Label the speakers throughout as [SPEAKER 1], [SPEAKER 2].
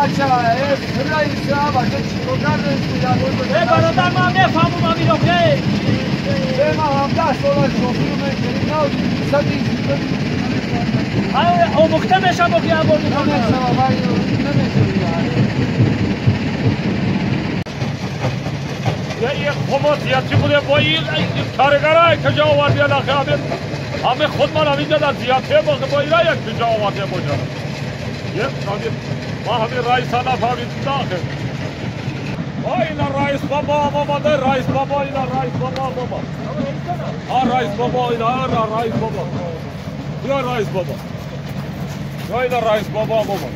[SPEAKER 1] بچه رئیس بچه چیکار کرده؟
[SPEAKER 2] برادر من میفهمم همین آخه.
[SPEAKER 1] من 17 سال شوفی رو میگیریم نه
[SPEAKER 2] آموخته میشم آخه یه بار میکنم
[SPEAKER 3] یه خماسیتی بوده با این کارگرای کجا آوردی آخه همه خودمان همینجا در زیادته باقی با این یک کجا آورده باشه یه ما همین رئیس ها نفهمیدیم آخه. اینا رئیس بابا آمده رئیس بابا اینا رئیس بابا بابا ها رئیس بابا اینا رئیس بابا یا رئیس بابا یا اینا رئیس بابا بابا.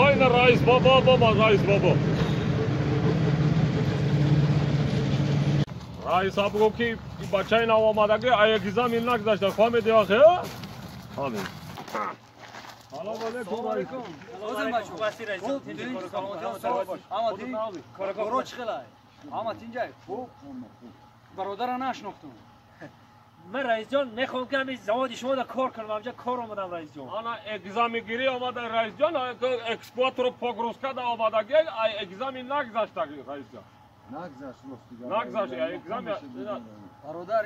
[SPEAKER 3] اینا رئیس بابا بابا رئیس بابا. رئیس صاحب گفت که بچه اینا آمده که اگزامین نگذاشته فهمیدی آخه؟ فهمید. سلام علیکم.
[SPEAKER 4] کارو چه خلای؟ اما تینجای خوب برادر نشناختم.
[SPEAKER 2] من رئیس جان میخوام که همین زواد شما در کار کنم همجا کار آمدم رئیس جان.
[SPEAKER 3] انا اگزامی گیری آمده رئیس جان اکسپورت رو پاگروسکا دا آمده گی اگزامی نگذاشته رئیس جان.
[SPEAKER 1] نگذاشت
[SPEAKER 3] نگذاشت اگزامی
[SPEAKER 4] برادر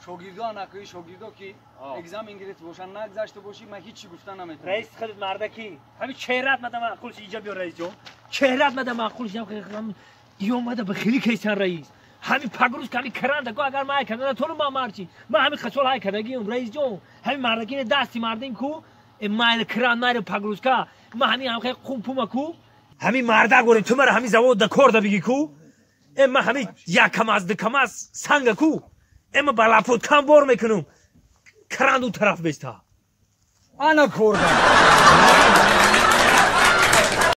[SPEAKER 4] شاگردان نکوی شاگردا که اگزامین گرفت باشن نگذاشته باشی من هیچی گفتن نمیتونم.
[SPEAKER 2] رئیس خودت مردکی همین چهرت مده معقول اینجا بیا رئیس جان چهرت مده معقول شدم ای اومده به خیلی کیسن رئیس همین پگروز کمی کرنده کو اگر ما کردن تو رو ما مرچی من همین خسول های کردگیم رئیس جان همین مردکی دستی مردین کو مایل کران مایل پگروز کا ما همین هم خیلی قوم پوما کو همین مردا گوریم تو مرا همین زواد د کار د بگی کو اما همین یک کم از دو کم از سنگ کو اما بالاپوت کم بار میکنم کرند اون طرف بیستا
[SPEAKER 4] انا کوردم.